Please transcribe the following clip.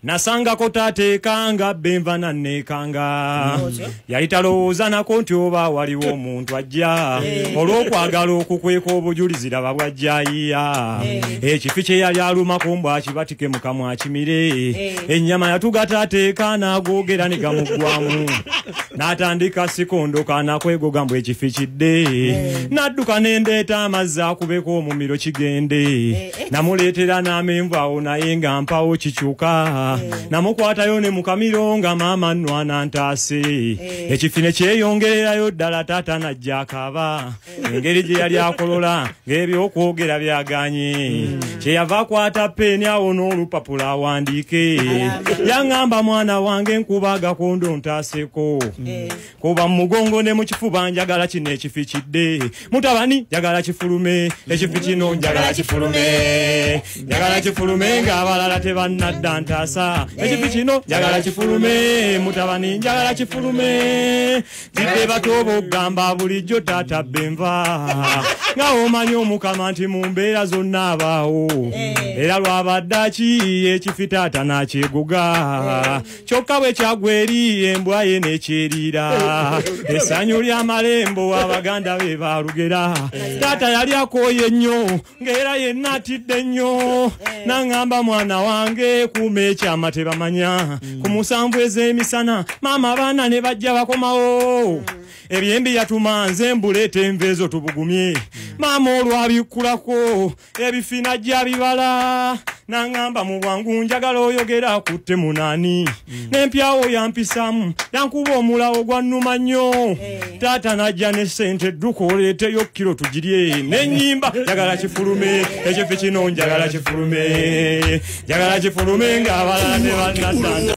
Nasangako tateekanga benva nanneekanga. Yali talowooza nako nti oba waliwo omuntu ajja olw'okwagala okukweka obujulizi laba bw'ajjayiya. Ekifi kye yali alumako mbw akibatike mu kamwa akimire. Ennyama yatuga tateeka n'agoogera ne gamuggwamu. N'atandika sikondoka nakwegoga mbw ekifi kidde. N'adduka n'endeeta amazzi akubeko omumiro kigende. Namuleetera n'amenvu awo naye nga mpawo kikyuka. Namukwatayo ne mukamiro nga maama nnwana ntaase. Ekifi ne kyeyongererayo ddala taata n'ajja akaaba. Engeri gye yali akolola ng'ebyokwogera byaganye. Kyeyava akwata peeni awo n'olupapula awandiike. Yaŋŋamba mwana wange nkuba agakondo ntaaseko. Kuba mu mugongo ne mu kifuba njagala kino ekifi kidde. Mutabani njagala kifulume, ekifi kino njagala kifulume. Njagala kifulume ng'abalala tebannadda ntaasa. Ekifi kino njagala kifulume, mutabani njagala kifulume. Zidde batooba okugamba bulijjo taata benva. Nga omanyi Omukama nti mu mbeera zonna abaawo. Era lwabadde aki ekifi taata n'akyeguga. Kyokka bwe kyagwa eri embwa ye n'ekyeriira. Essanyu ly'amalembo Abaganda be baalugera. Taata yali akooye nnyo ng'era yenna atidde nnyo. N'aŋŋamba mwana wange kuuma ekyama tebamanya. Ku 7 ez'emisana maama abaana ne bajja bakomawo. Ebyembi yatuma nze mbuleete enva ezo tubugumye. Maama olwabikkulako ebifi n'ajja bibala. N'aŋŋamba mu bwangu njagala oyogera akutte munaani. N'empyawo yampisaamu yankuba omulawo gwannuma nnyo. Taata n'ajja ne ssente dduka oleeteyo kiro tugirye. N'ennyimba njagala kifulume, ekifi kino njagala kifulume. Njagala kifulume ng'abalala tebannadda.